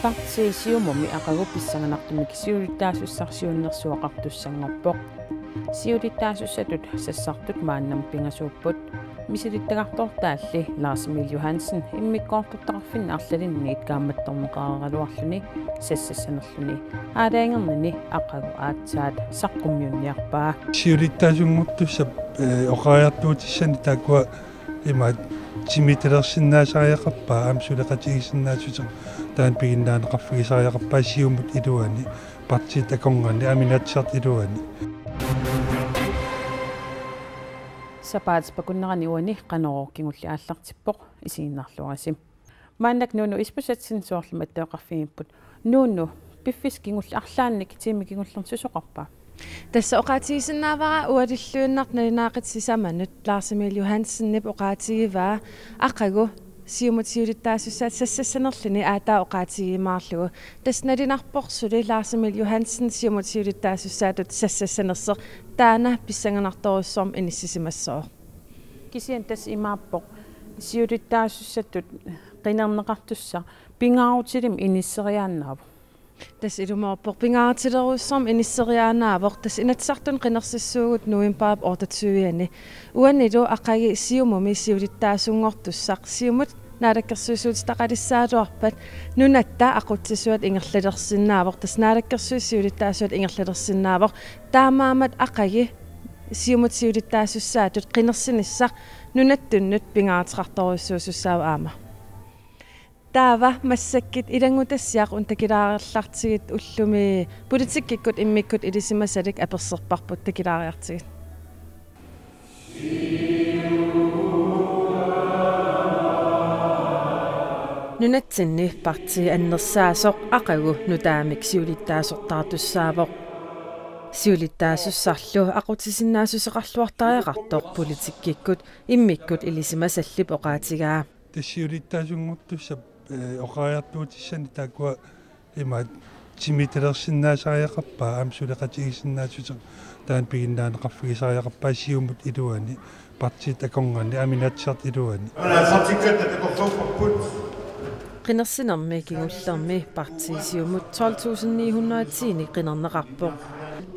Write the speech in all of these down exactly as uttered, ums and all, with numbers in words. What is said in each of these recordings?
Partii Siumumi aqagu pissanganartumik siulittaasussaq siunnersuaqartussanngorpoq. Siulittaasussatut sassartut maannamut pingasuupput. Misilittagartoortaalli Lars Emil Johansen immikkoortortaqarfinni arlalinniit kaammattorneqareeraluarluni sassassanerluni. Aalajangernerni aqagu aatsaat saqqummiunniarpaa. Siulittaasunngortussap, eh, oqariartuutissani taakkua imaat timitalersinnaasariaqarpaa aamma suleqatigisinnaassuseq taanna piginnaaneqarfigisariaqarpaa Siumut iluani, partiit akornanni, aamma Inatsisartut iluani. Sapaatip akunnerani uani Qanorooq kingulleq aallartippoq, isiginnaarluarisi. Maannakkut Nuunu Isbosethsen soorlu mattoqarfigipput. Nuunu, piffissap kingulleq arlaannik tiimip kingullerni susoqarpa? Tassa oqaatigisinnaavara ualilluinnartut nalunaaqutaq sisamanut Lars Emil Johansenip oqaatigivaa aqagu Siumut siulittaasussaatut sassassanerluni aatsaat oqaatigiumaarlugu. Tassa nalinarpoq suli Lars Emil Johansen Siumut siulittaasussaatut sassassanersoq taanna pissanganartorujussuarmik inissisimassooq. Kisianni tassa imaappoq siulittaasussatut qinerneqartussaq pingaarutilik inisseriaannaavoq. Tassa ilumoorpoq pingaarutilerujussuarmik inisseriaannaavoq, tassa Inatsisartuni qinersissuugut novembarip otteogtyve-ani. Uanilu aqagu Siumumi siulittaasunngortussaq Siumut naalakkersuisuutitaqalissagaluarpat nunatta aqutsisuat ingerlalersinnaavoq, tassa naalakkersuisut siulittaasuat ingerlalersinnaavoq. Taamaammat aqagu Siumut siulittaasussaatut qinersinissaq nunattunnut pingaaruteqartorujussuusussaavoq aamma. Taava massakkut ilanngutassiaq una takulaareerlartigit ullumi politikkikkut immikkut ilisimasalik apersorparput, takulaariartigit. Nunatsinni partii annersaasoq aqagu nutaamik siulittaasortaartussaavoq. Siulittaasussarlu aqutsisinnaassuseqarluartariaqartoq politikkikkut immikkut ilisimasallip oqaatigaa. Tassa siulittaasunngortussap, eh, oqariartuutissani taakkua imaat timitalersinnaasariaqarpaa aamma suleqatigisinnaassuseq taanna piginnaaneqarfigisariaqarpaa Siumut iluani, partiit akornanni, aamma Inatsisartut iluani. Qinersinermi kingullermi partii Siumut tolv tusind ni hundrede og ti-nik qinerneqarpoq.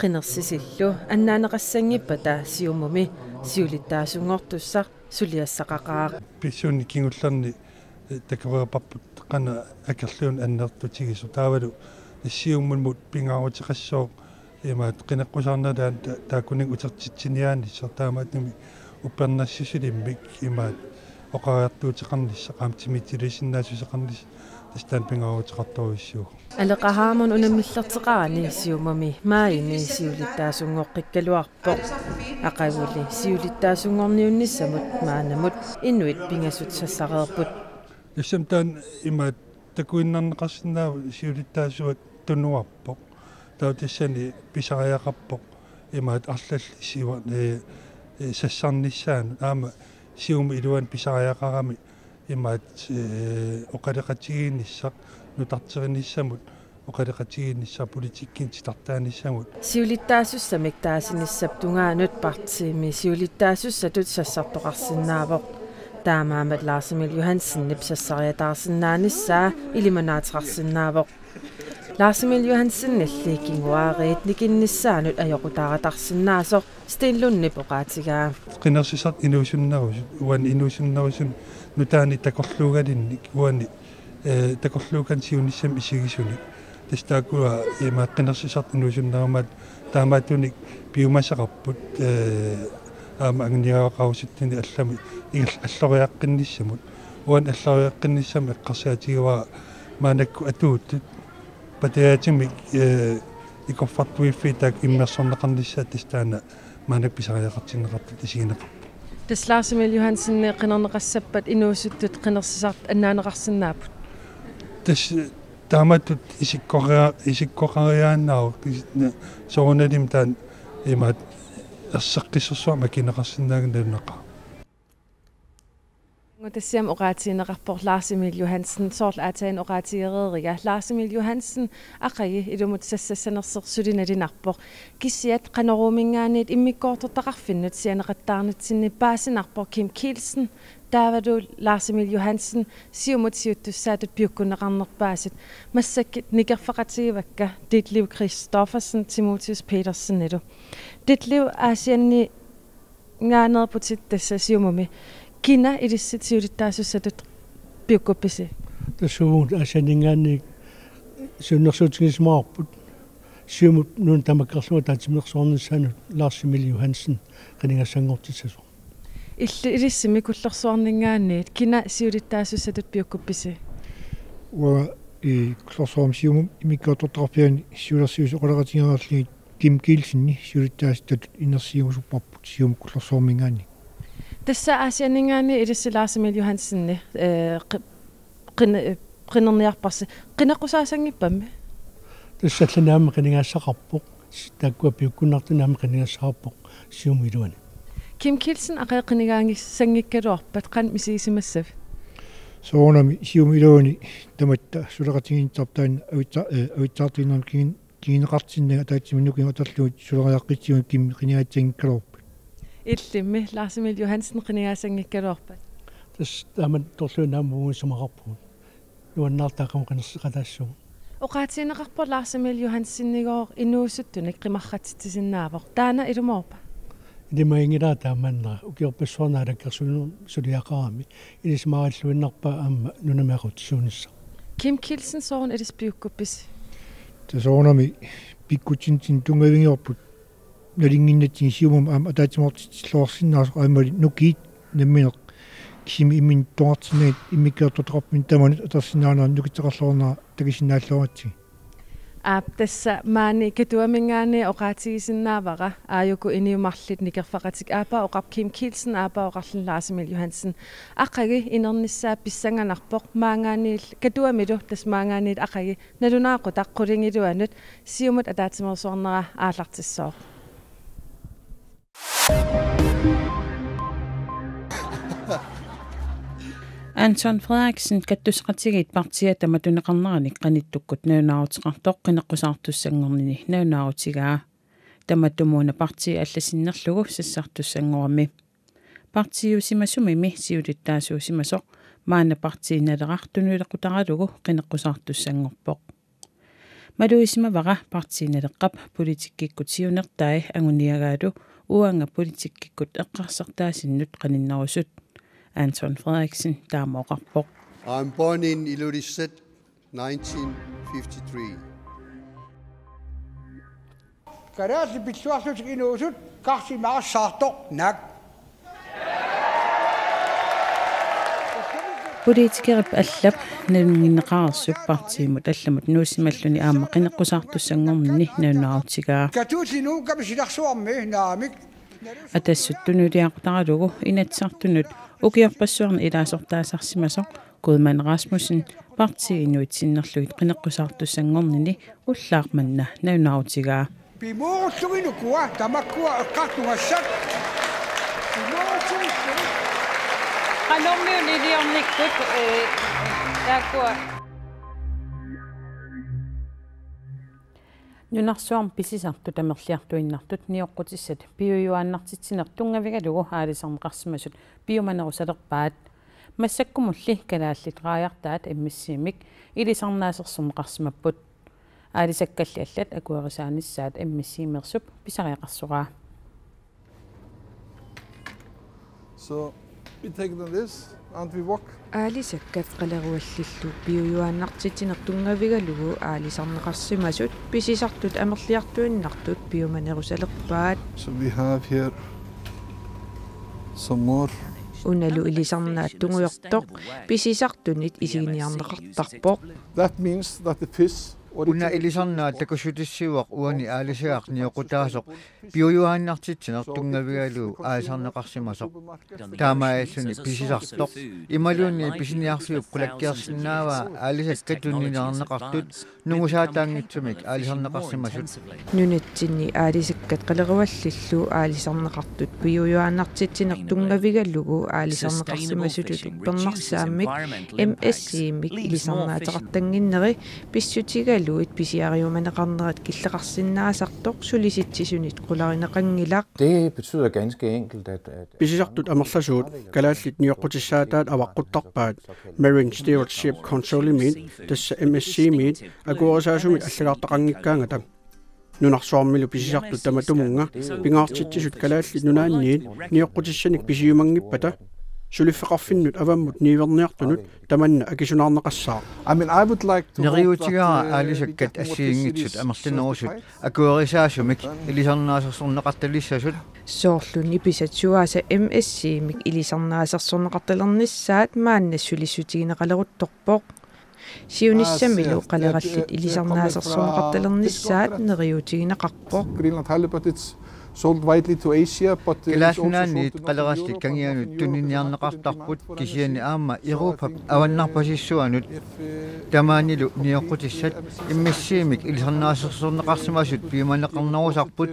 Qinersisillu annaanneqassanngippata Siumumi siulittaasunngortussaq suliassaqaqaaq. Pissunik kingullerni, eh, takoreerparput qanoq akerliuneq annertutigisoq. Taavalu Siumumut pingaaruteqassooq imaat qineqqusaarneraat ta-, taakkunannga utertitsiniaanissaq, taamaattumik uppernarsissutigimmik imaat oqariartuuteqarnissaq aamma timitalersinnaassuseqarnissaq tassa taanna pingaaruteqartorujussuuvoq. Aleqa Hammond unammillerteqarani Siumumi maajimi siulittaasunngoqqikkaluarpoq. Aqaguli siulittaasunngorniunnissamut maannamut inuit pingasut sassareerput. Tassami taanna imaat takuinnarneqarsinnaavoq, siulittaasuat tunuarpoq. Taava tassani pisariaqarpoq imaat arlallit siua-, eh, eh, sassarnissaannut. Aamma Siumut iluani pisariaqarami imaat, eh, oqaloqatigiinnissaq, nutarterinissamut oqaloqatigiinnissaq, politikkikkut titartaanissamut. Siulittaasussamik taasinissap tungaanut partiimi siulittaasussatut sassartoqarsinnaavoq. Taamaammat Lars Emil Johansenip sassariataarsinnaanissaa ilimanaateqarsinnaavoq. Lars Emil Johansenilli kinguaariit nikinnissaanut ajoqutaaratarsinnaasoq Steen Lundip oqaatigaa. Qinersisartut inuusunnerusut, uani inuusunnerusunik nutaanik takorluugaluarluni, uani, eh, takorluukkanik siunissami isigisunik. Tassa taakkua imaat qinersisartut inuusunnerumaat taamaattunik piumasaqarput, eh, aamma anguniagaqarusuttunik allamik igal-, alloriaqqinnissamut. Uani alloriaqqinnissamut eqqarsaatigivara maannakkut atuuttut patajaatsumik, eh, ikorfartuiffii taakku immersorneqarnissaat tassa taanna maannakkut pisariaqartinneqartut isigineqarput. Tassa Lars Emil Johansenip qinerneqassappat inuusuttut qinersisartut annaanneqarsinnaapput. Tassa taamaattut isikkoqaria-, isikkoqariaannaavoq, soorunalimi taanna imaat erseqqissersuarmik akineqarsinnaanngilaq nalunaqaaq. Tassami oqaatigineqarpoq Lars Emil Johansen, soorlu aatsaat oqaatigereeriga. Lars Emil Johansen aqagu ilumut sassassanersoq suli nalinarpoq. Kisiat Qanoruuminngaanniit immikkoortortaqarfinnut sianeqattaarnitsinni paasinarpoq Kim Kielsen, taavalu Lars Emil Johansen, Siumut siuttussaatut piukkunneqarnerpaasut. Massakkut nikerfeqatigivakka Ditlev Christoffersen Timotheus Petersenilu. Ditlev, Aasianni- -ngaaneerputit tassa Siumumi. Kina ilissi siulittaasussatut piukkuppisi? Tassa uagut Aasianninngaanniit siunnersuutigisimavarput. Siumut nuna tamakkerlugu ataatsimeersuarnissaanut Lars Emil Johansen qinigassanngortissasoq. Illit ilissimi Kullorsuarninngaanniit kina siulittaasussatut piukkuppisi? Uanga, ii, Kullorsuarmi Siumut immikkoortortaqarfiani siulersuisut oqaloqatigereerlugit Kim Kielsen siulittaasussatut inersiusorparput Siumut Kullorsuarminngaanniit. Tassa Aasianninngaanniit ilissi Lars Emil Johansen, eh, qi-, qin-, eh, qinerniarparsi. Qineqqusaasanngippammi? Tassa allanit aamma qinigaassaqarpoq. Taakkua piukkunnartunit aamma qinigaassaqarpoq Siumup iluani. Kim Kielsen aqagu qinigaassanngikkaluarpat qanoq misigisimassavit? Soorunami Siumup iluani tamatta suleqatigiinniartarpoq taanna avitsa-, eh, avitsaartuinnarmik kigin-, kigineqartinnanga ataatsimut nukingut atorlugit suleriaqqissuunga Kim qinigaassanngikkaluarpat. Illimmi Lars Emil Johansen qinigaassanngikkaluarpat? Tassa taama torluinnaq aamma uagut isumaqarpugut. Nuannaartaa qanoq qinerseqataassuugut. Oqaatigineqarpoq Lars Emil Johansenigooq inuusuttunik qimarratitsisinnaavoq. Taanna ilumoorpa? Ilimaginngilara taamaannera, ukiorpassuarni naalakkersuinermi suliaqarami. Ilisimarilluinnarpaa aamma nunami aqutsisuunissaq. Kim Kielsen soorunami ilissi piukkuppisi? Tassa soorunami pikkutsinitsinni tunngavigivarput. Nalunnginnatsinni Siumumi aamma ataatsimoortitsilluarsinnaasoq aammali nukiit nammineq kisimi imminnut atoqartinnagit immikkoortortaqarfinni tamanut atorsinnaanerat nukittoqarluarnera takusinnaalluaratsigit. Aap, tassa maani Katuaminngaanniit oqaatigisinnaavara aajuku inuit marluk nikerfeqatik, aappaa oqarpoq Kim Kielsen, aappaa oqarluni Lars Emil Johansen. Aqagu inernissaa pissanganarpoq maanngaanniit Katuamilu, tassa maanngaanniit aqagu nalunaaqutaq qulingiluanut Siumut ataatsimeersuarnera aallartissooq. Anton Frederiksen kattussaqatigiit partiia tamatuneqarneranik qanittukkut nalunaaruteqartoq qineqqusaartussanngornini nalunaarutigaa. Tamatumuuna partii alla sinnerlugu sassartussanngorami. Partiiusimasumimi siulittaasuusimasoq maanna Partii Naleraq tunuliaqutaralugu qineqqusaartussanngorpoq. Malugisimavara Partii Naleqqap politikkikkut siunertai anguniagaalu uanga politikkikkut eqqarsartaasinnut qaninnerusut. Anton Frederiksen taama oqarpoq. I was born in Ilulissat, nineteen fifty-three. Kalaallit pilluarlutik inuusut karsimaarsaartoq naak. Politikerip allap nalunnginneqareersup partiimut allamut nuussimalluni aamma qineqqusaartussanngornini nalunaarutigaa. Katuulli Nuukkami silarsuarmi naamik. Atassut tunuliaqutaralugu Inatsisartunut ukiorpassuarni ilaasortaasarsimasoq Kuhlmann Rasmussen partiinuit sinnerlugit qineqqusaartussanngornini ullaaq manna nalunaarutigaa. Pimoorullugit ukua tamakkua eqqartugassat. Pimoorullugit. Qanormiuna iliornikkut, eh, taakkua. Nunarsuarmi pisisartut amerliartuinnartut nioqqutissat piujuaannartitsineq tunngavigalugu aalisarneqarsimasut piumanerusalerpaat. Massakkumulli kalaallit raajartaat M S C-mik ilisarnaasersorneqarsimapput. Aalisakkalli allat akuerisaanissaat M S C-meersup pisariaqarsoraa. So, we take them this, and we walk. Aalisakkat qaleruallillu piujuaannartitsineq tunngavigalugu aalisarneqarsimasut pisisartut amerliartuinnartut piumanerusalerpaat. So we have here some more. Unalu ilisarnaat tungujortoq pisisartunit isiginiarneqartarpoq. That means that the fish Una ilisarnaa takussutissiuaq uani aalisagaq nioqqutaasoq piujuaannartitsineq tunngavigalugu aalisarneqarsimasoq. Taamaalilluni pisisartoq imaluunniit pisiniarfiup qulakkeersinnaavaa aalisakkat tuniniarneqartut nungusaataanngitsumik aalisarneqarsimasut. Nunatsinni aalisakkat qaleruallillu aalisarneqartut piujuaannartitsineq tunngavigalugu aalisarneqarsimasutut uppernarsaammik M S C-mik ilisarnaateqartannginneri pissutigalugit pisiariumaneqarnerat killeqarsinnaasartoq sulisitsisunit qularineqanngilaq. Det betyder ganske enkelt, at, at Pisisartut amerlasuut kalaallit nioqqutissaataat avaqquttarpaat Marine Stewardship Councilimiit tassa M S C-miit akuerisaasumit allagartaqanngikkaangata. Nunarsuarmilu pisisartut tamatumunnga pingaartitsisut Kalaallit Nunaanniit nioqqutissanik pisiumanngippata suliffeqarfinnut avammut niuerniartunut tamanna akisunaarneqassaaq. I mean, I would like to hope that, Neriuutigaara uh, aalisakkat assigiinngitsut amerlanerusut akuerisaasumik ilisarnaasersorneqartalissasut. Soorlu nipisat suaasa M S C-mik ilisarnaasersorneqartalernissaat maanna sulissutigineqaleruttorpoq. Siunissamilu qalerallit ilisarnaasersorneqartalernissaat neriuutigineqarpoq. Greenland halibut, it's sold widely to Asia, but, uh, it's also sold to Northern Europe and Northern Europe, it has been banned for an S C. Kalaallit Nunaanniit qalerallit kangianut tuniniarneqartarput kisianni aamma Europap avannarpasissuanut. Tamaanilu nioqqutissat M S C-mik ilisarnaasersorneqarsimasut piumaneqarnerusarput.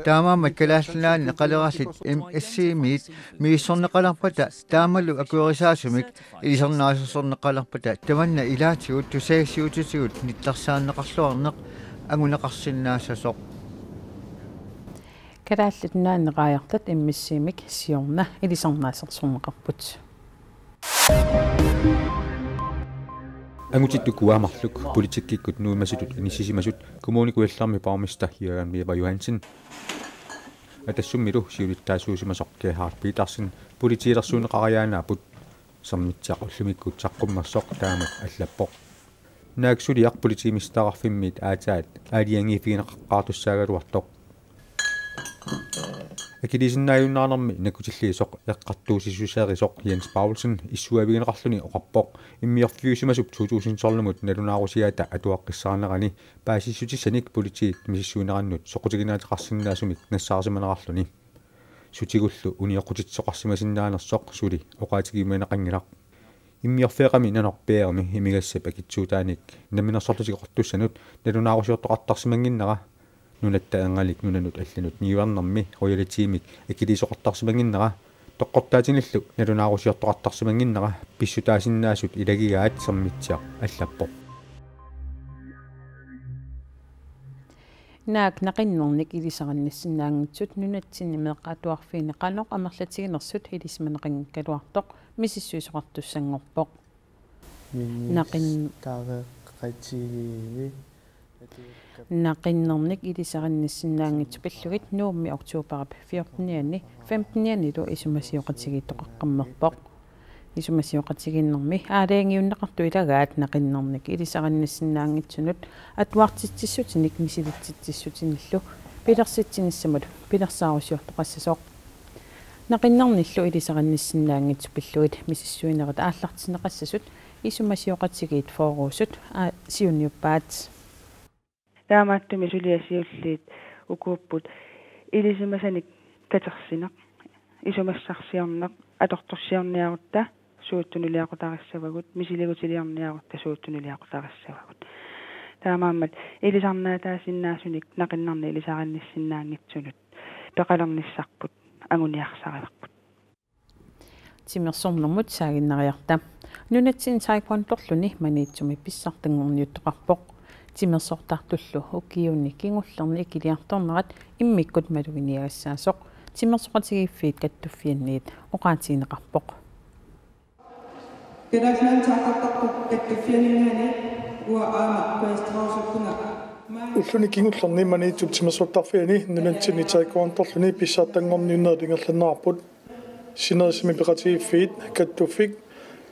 Taamaammat Kalaallit Nunaanni qalerallit M S C-miit misissorneqalerpata taamalu akuerisaasumik ilisarnaasersorneqalerpata tamanna ilaatigut tusagassiuutitigut nittarsaanneqarluarneq anguneqarsinnaassasoq. Kalaallit Nunaanni raajartat M S C-mik siorna ilisarnaasersorneqarput. Angutitut kuaammarluk politikkikkut nuimasutut inissisimasut Kommune Kujallermi borgmester Jørgen Weber Johansen Atassummilu siulittaasuusimasoq Gerhard Petersen politiilersuunneqariaannaapput. Sermitsiaq ullumikkut saqqummersoq taamak allappoq. Naak suliaq politiimestereqarfimmiit aatsaat aalajangiiffigineqaqqaartussaagaluartoq. Akiliisinnaajunnaarnermi nakkutilliisoq eqqartuussissuseerisoq Jens Paulsen issuaavigineqarluni oqarpoq immiorfiusimasup to tusind tolvimut nalunaarusiaata atuaqqissaarnerani paasissutissanik politiit misissuinerannut soqutiginaateqarsinnaasumik nassaarsimanerarluni. Sutigullu unioqqutitsisoqarsimasinnaanersoq suli oqaatigiumaneqanngilaq. Immiorfiaqami nanorpiarami imigassap akitsuutaanik Namminersorlutik Oqortussanut nalunaarusiortoqartarsimannginnera, Nunatta Ernalik nunanut allanut niuernermi royaltimik akiliisoqartarsimannginnera, toqqortaatinillu nalunaarusiortoqartarsimannginnera pissutaasinnaasut ilagigaat Sermitsiaq allappoq. Naak naqinnernik ilisarinnassinnaanngitsut nunatsinni meeqqat atuarfiini qanoq amerlatiginersut ilisimaneqanngikkaluartoq misissuisoqartussanngorpoq. Naqin-, Ministeriqatigiivi. Naqinnernik ilisarinnassinnaanngitsut pillugit Nuummi oktoberip fjortenianni femteniannilu isumasioqatigiittoqaqqammerpoq. Isumasioqatigiinnermi aalajangiunneqartut ilagaat naqinnernik ilisarinnassinnaanngitsunut atuartitsissutinik misilitsitsissutinillu pilersitsinissamut pilersaarusiortoqassasoq. Naqinnernillu ilisarinnassinnaanngitsut pillugit misissuinerit aallartinneqassasut isumasioqatigiit fyrreusut aa-, siunniuppaat. Taamaattumik suliaq siulliit ukuupput ilisimasanik katersineq, isumassarsiorneq, atortorsiorniarutta suut tunuliaqutarissavagut, misiligutiliorniarutta suut tunuliaqutarissavagut. Taamaammat ilisarnaataasinnaasunik naqinnernik ilisarinnassinnaanngitsunut peqalernissarput anguniarsarivarput. Timersornermut saaginnariarta. Nunatsinni taekwondorluni Maniitsumi pissartanngorniuttoqarpoq. Timersortartullu ukiuni kingullerni ikiliartornerat immikkut maluginiagassaasoq Timersoqatigiiffiit Kattuffianniit oqaatigineqarpoq. Kalaallit Nunaanni taakkartarpoq Kattuffianinngaanniit uanga aamma kujassutissarpunga. Ulluni kingullerni Maniitsup timersortarfiani nunatsinni taekwondorluni pissartanngorniunnerit ingerlanneqarput. Sinerissami peqatigiiffiit, Kattuffik,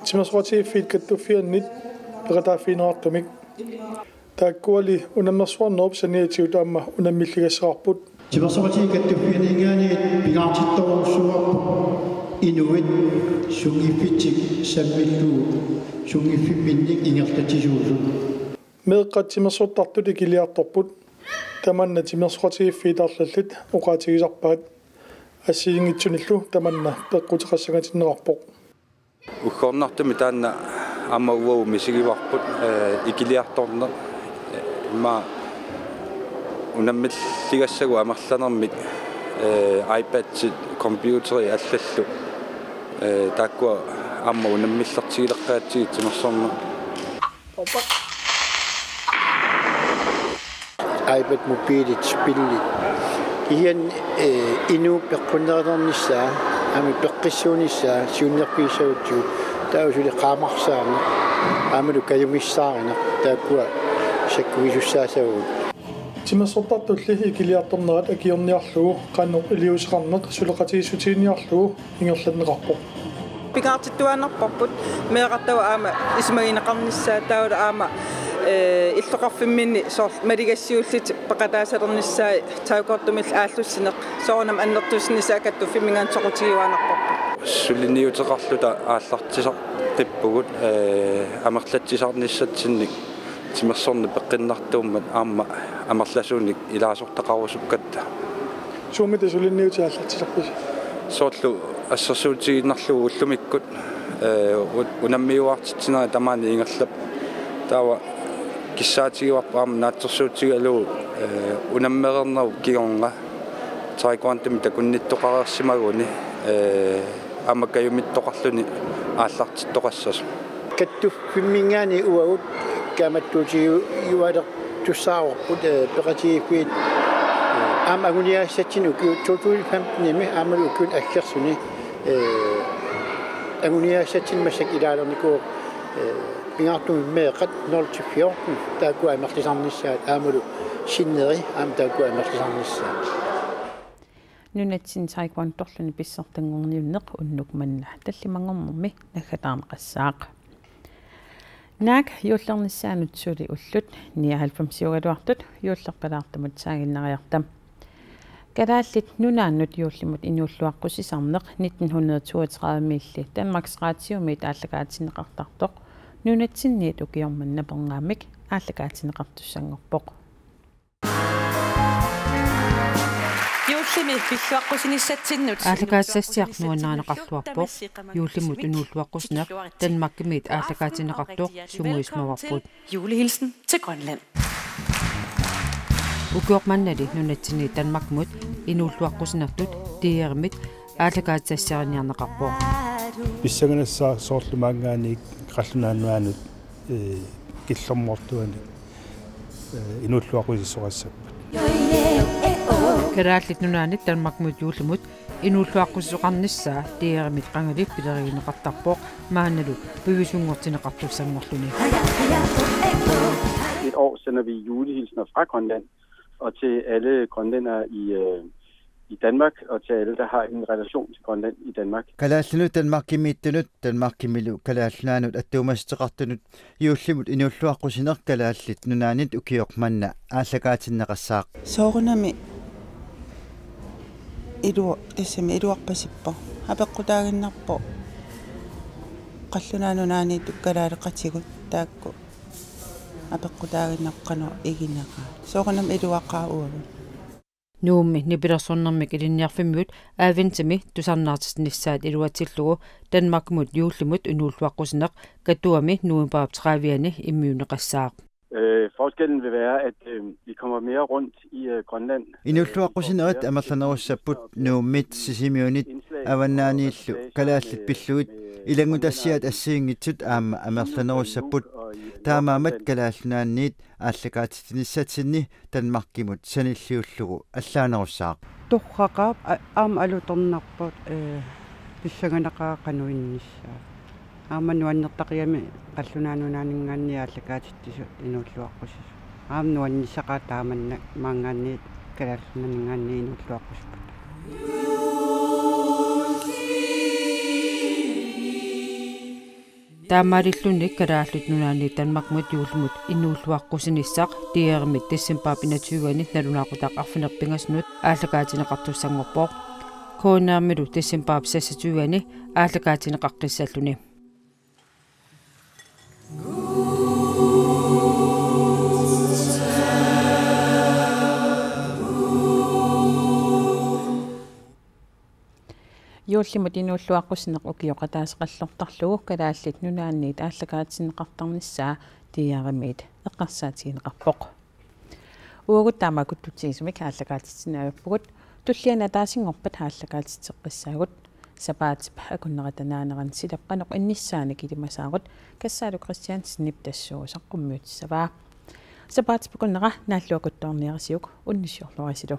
Timersoqatigiiffiit Kattuffiannit peqataaffigineqartumik. Taakkuali unammersuarnerup saniatigut aamma unammilligassaqarput. Timersoqatigiit Kattuffianninngaanniit pingaartittorujussuuarput inuit sunngiffitsik sammillugu sunngiffimminnik ingerlatsisuusut. Meeqqat timersortartut ikiliartorput. Tamanna timersoqatigiiffiit arlallit oqaatigisarpaat. Assigiinngitsunillu tamanna peqquteqassangatinneqarpoq. Uggornartumik taanna aamma uagut misigivarput, eh, ikiliartorneq, eh, immaqa unammilligassagut amerlanermik, eh, iPadit, computerit allallu, eh, taakkua aamma unammillertigileqqaatsigit timersorneq. iPad, mobilit, spillit. Ian, eh, inuup peqqunnerulernissaa, aamma peqqissuunissaa, siunnerfigissagutsigu, taava suli qaamarsaaneq, aammalu kajumissaarineq, taakkua sakkugisussaassagut. Timersortartulli ikiliartornerat akiorniarlugu qanoq iliuuseqarneq suleqatigiissutiginiarlugu ingerlanneqarpoq. Pingaartittuaannarparput meerartagut aamma isumagineqarnissaat taavalu aamma, eh, illoqarfimminni soorlu maligassiullutik peqataasalernissaat taakkuartumillu aallussineq soorunami annertusinissaa kattuffimminngaanniit soqutigiuaannarparput. Suliniuteqarluta aallartisaqippugut, eh, amerlatsisarnissatsinnik timersorneq peqqinnartuummat aamma amerlasuunik ilaasortaqarusukkatta. Suummita suliniutit aallartisarpisi? Soorlu assersuutigiinnarlugu ullumikkut, eh, u-, unammiuaartitsinerit tamaani ingerlavoq. Taava kissaatigivarput aamma naatsorsuutigalugu, eh, unammereernerup kingorna taekwondomik takunnittoqareersimaguni, eh, aamma kajumittoqarluni aallartittoqassasoq. Kattuffimminngaanniit uagut kaammattuutigiualertussaavarput, eh, peqatigiiffiit, eh, aamma anguniagassatsinnut ukiut to tusind femtenimi aammalu ukiuni aggersuni, eh, anguniagassatsinnik massakkut ilaalernikuuvoq, eh, pingaartumik meeqqat nul til fjorten, taakkua amerlisarnissaat aammalu sinneri aamma taakkua amerlisarnissaat. Nunatsinni taekwondorluni pissartanngorniunneq unnuk manna tallimanngornermi naggataarneqassaaq. Naak juullernissaanut suli ullut nioghalvfemsiugaluartut juullerpalaartumut saaginnariarta. Kalaallit Nunaannut juullimut inuulluaqqusisarneq nitten hundrede toogtredive-miilli Danmarks Radiomiit aallakaatinneqartartoq nunatsinniit ukioq manna napernaamik aallakaatinneqartussanngorpoq. Juullimi pilluaqqusinissatsinnut aallakaatitassiaq nuannarineqarluarpoq. Juullimut inuulluaqqusineq Danmarkimiit aallakaatinneqartoq sungiusimavarput. Julehilsen til Grønland. Ukioq mannali nunatsinniit Danmarkimut inuulluaqqusinertut D R-imit aallakaatitassiariniarneqarpoq. Pissanganassaaq soorlu maanngaanniit Qallunaat Nunaannut, eh, killormoortuani, eh, inuulluaqqusisoqassapput. Kalaallit Nunaanni Danmarkimut juullimut inuulluaqqusisoqarnissaa D R-imit qangali pilerigineqartarpoq maannalu piviusunngortinneqartussanngorluni. Et år sender vi julehilsner fra Grønland, og til alle grønlændere i, øh, i Danmark, og til alle, der har en relation til Grønland i Danmark. Kalaallinut Danmarkimiittunut, Danmarkimilu Kalaallit Nunaannut attuumassuteqartunut, juullimut inuulluaqqusineq Kalaallit Nunaannit ukioq manna aallakaatinneqassaaq. Soorunami ilu-, tassami iluarpasippoq. Apeqqutaaginnarpoq Qallunaat Nunaanniittut kalaaleqatigut taakku apeqqutaaginnarpoq qanoq igineraat. Soorunami iluaqaaq uagut. Nuummi nipilersornermik ilinniarfimmiut Aventimi tusarnaartitsinissaat iluatsillugu Danmarkimut juullimut inuulluaqqusineq Katuami novembarip tredivianni immiunneqassaaq. Øh, forskellen vil være, at, øh, vi kommer mere rundt i, øh, Grønland. Inuulluaqqusinerit amerlanerussapput Nuummit, Sisimiunit, Avannaaniillu kalaallit pillugit ilanngutassiaat assigiinngitsut aamma amerlanerussapput. Taamaammat Kalaallit Nunaanniit aallakaatitsinissatsinnit Danmarkimut sanilliullugu allaanerussaaq. Torraqaaq a-, aamma alutornarpoq, eh, pissanganaqaaq qanoq innissaa. Aamma nuannertaqigami Qallunaat Nunaanninngaanniit aallakaatitsisut inuulluaqqusisut. Aamma nuannissaqaaq taamannak maanngaanniit Kalaallit Nunaanninngaanniit inuulluaqqusippata. Taamaalilluni Kalaallit Nunaanni Danmarkimut juullimut inuulluaqqusinissaq D R-imit decembarip enogtyve-ani nalunaaqutaq arfineq-pingasunut aallakaatinneqartussanngorpoq. K N R-imilu decembarip seksogtyve-ani aallakaatinneqaqqissalluni. Juullimut inuulluaqqusneq ukioqataaseqarlortarlugu Kalaallit Nunaanniit aallakaatitsineqartarnissaa T R M-it eqqarsaatigineqarpoq. Uagut taama kuttutsigisumik aallakaatitsineq ajorpugut, tulliani ataasinngorpat aallakaatitseqqissaagut. Sapaatip akunnerata naanerani silap qanoq innissaannik ilimasaarut Kassaalu Kristiansenip tassuusaq saqqummiutissavaa. Sapaatip akunnera naalluakuttoorniarisiuk, unnussiorluarisilu.